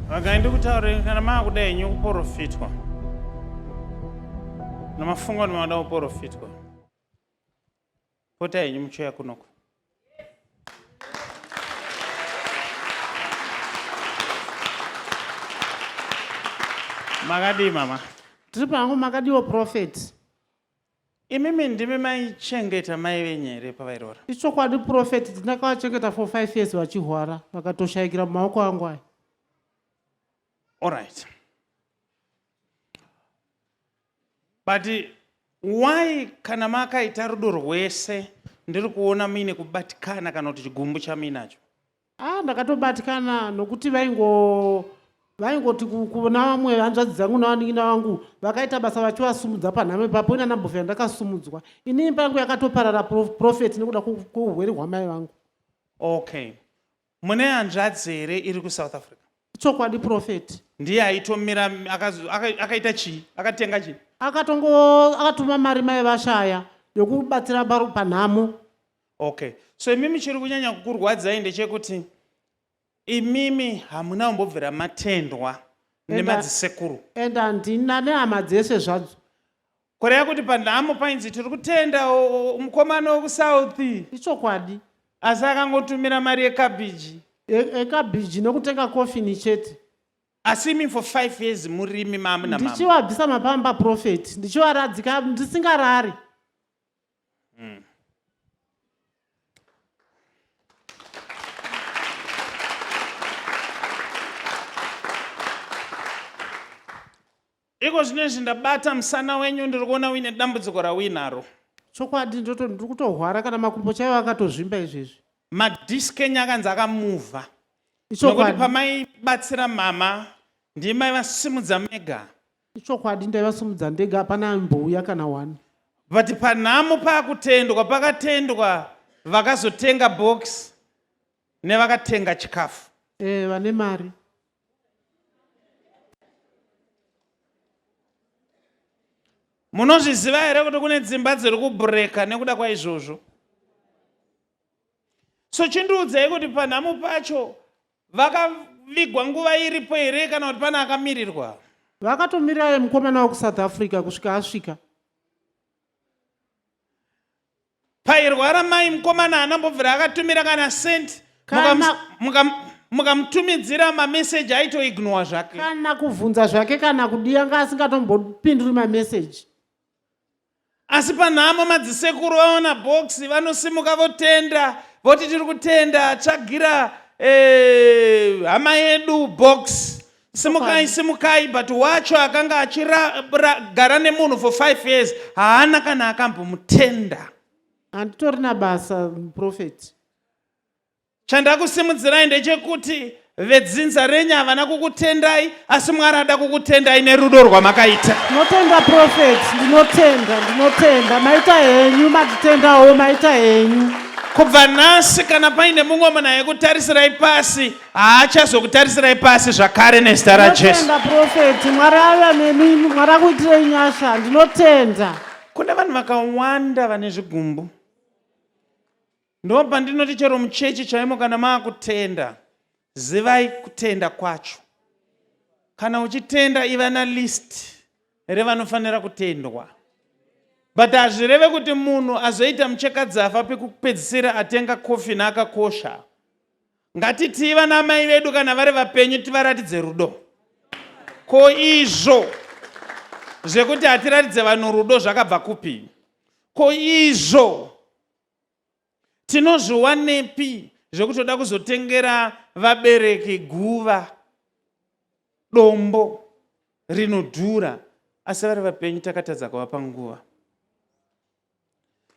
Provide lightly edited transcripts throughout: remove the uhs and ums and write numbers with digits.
Vakai ndikutaurire kana maakuda henyu kuporofitwa namafungo anoda kuporofitwa pota henyu muchiuya kunoko. Makadii mama? Tiri pangu makadiwo prophet. Imimi ndimi maichengeta mai venyu here pavairwara? Ichokwadi prophet ndakavachengeta for 5 years vachihwara vakatoshaikira mumaoko angu aya. Alright. But why kana makaita rudo rwese ndiri kuona muine kubatikana kana kuti chigumbu chamuinacho? Ah, ndakatobatikana nokuti vaingo vaingoti kuna vamwe hanzvadzi dzangu navanin'ina vangu vakaita basa vachivasumudza panhamo ipapo ina ndambofira ndakasumudzwa ini imba yangu yakatoparara profet nekuda kwourwere hwamai vangu. Okay, mune hanzvadzi here iri kuSouth Africa? Chokwadi prophet. Ndiye aitomira akaita chii? Akatenga chii? Akatongo akatuma mari mai vashaya yokubatsira panhamo. Okay. So imimi chiri kunyanya kukurwadzai ndechekuti imimi hamuna kumbobvira matendwa nemadzisekuru. And handina nehama dzese zvadzo. Kureva kuti panhamo painzi tiri kutenda mukomana wekuSouth. Ichokwadi. Asi akangotumira mari yekabhiji. Yekabhiji nekutenga kofini chete. Asi imi for 5 years murimi mamuna mama. Ndichivabvisa mapamba prophet ndichivaradzika ndisingarari. Iko zvino izvi ndabata musana wenyu ndiri kuona uine dambudziko rauinaro. Chokwadi ndoto ndiri kutohwara kana makumbo chaiwo akatozvimba izvezvi. Madisc enyu akanzi akamuvha. Nokuti pamaibatsira mama ndiye maivasimudza mega. Ichokwadi ndaivasimudza ndega hapana aimbouya kana one. But panhamo pakutendwa pakatendwa vakazotenga box nevakatenga chikafu. Eh vane mari. Munozviziva here kuti kune dzimba dziri kubhureka nekuda kwaizvozvo? So chindiudzai kuti panhamo pacho vakavigwa nguva iripo here kana kuti pane akamirirwa? Vakatomirira mukomana wekuSouth Africa kusvika asvika. Pairwara mai mukomana haana mbobvira akatumira kana cent. Mukamutumidzira mameseji aitoignowa zvake. Kana kuvhunza zvake kana kudii anga asingatombopinduri mameseji. Asi panhamo madzisekuru vaona box vanosimuka votenda voti tiri kutenda tsvagira eh, hama yedu box simukai simukai but wacho akanga achigara nemunhu for 5 years haana kana akambomutenda. Handitorina basa prophet. Chandakusimudzirai ndechekuti vedzinza renyu havana kukutendai asi Mwari ada kukutendai nerudo rwamakaita. Ndinotenda prophet, ndinotenda, ndinotenda. Maita henyu, matitendawo, maita henyu. Kubva nhasi kana paine mumwe munhu aikutarisirayi pasi haachazokutarisirayi pasi zvakare nezita raJesu. Ndinotenda prophet, Mwari ave nemi, Mwari akuitirei nyasha. Ndinotenda. Kune vanhu vakawanda vane zvigumbu. Ndopandinoti chero muchechi chaimo kana maakutenda zivai kutenda kwacho. Kana uchitenda iva na list revanofanira kutendwa. But hazvireve kuti munhu azoita muchekadzafa pekupedzisira atenga coffin akakosha. Ngatitii vana amai vedu kana vari vapenyu tivaratidze rudo. Ko izvo zvekuti hatiratidze vanhu rudo zvakabva kupi? Ko izvo Tinozviwanepi zvekutoda kuzotengera vabereki guva dombo rinodhura asi vari vapenyu takatadza kuvapa nguva?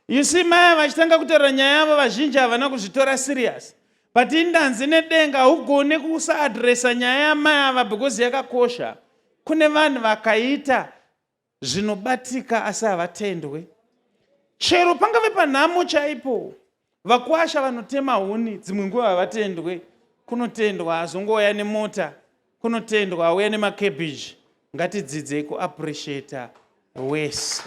You see mai vachitanga kutaura nyaya yavo vazhinji havana kuzvitora serious but indanzi nedenga haugone kusaadresa nyaya yamai ava because yakakosha. Kune vanhu vakaita zvinobatika asi havatendwe. Chero pangave panhamo chaipo, vakwasha vanotema huni dzimwe nguva havatendwe. Kunotendwa azongouya nemota, kunotendwa auya nemacabbage. Ngatidzidzei kuappreciata wese.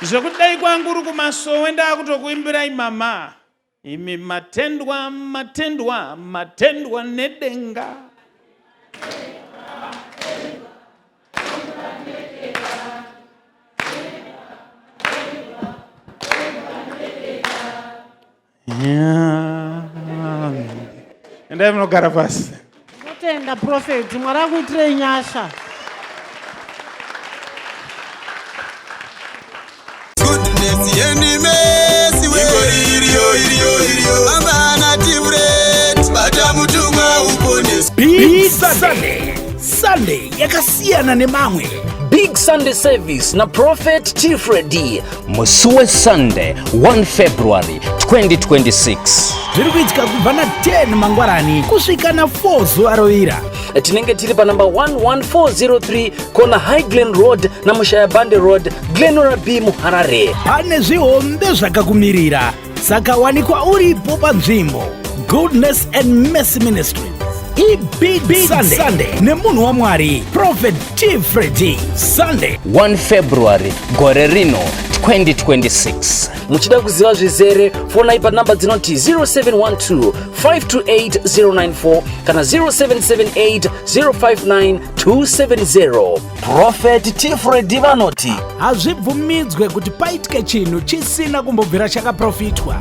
Zvekuti dai kwangu uri kumasowe ndakutokuimbirai mama. Imi matendwa, matendwa, matendwa nedenga. Endai munogara pasi. Ndinotenda prophet, Mwari akuitirei nyasha. Goodness and mercy we. Iriyo, iriyo, iriyo. Bamba na Tivret, bata mutumwa uponeswe. Big Sunday. Sunday yakasiyana nemamwe. Big Sunday Service na Prophet T Freddy musi weSunday 1 February 2026. Zviri kuitika kubva na 10 mangwanani kusvika na 4 zuva rovira. Tinenge tiri panamba 11403 kona High Glen Road na Mushayabande Road, Glenora B muHarare. Pane zvihombe zvakakumirira, saka wanikwa uripo panzvimbo. Goodness and Mercy Ministries ibig big Sunday, Sunday nemunhu waMwari Prophet T Freddy Sunday 1 February gore rino 2026. Muchida kuziva zvizere, fonai panamba dzinoti 0712 528 094 kana 0778 059 270. Prophet T Freddy vanoti hazvibvumidzwe kuti paitike chinhu chisina kumbobvira chakaprofitwa.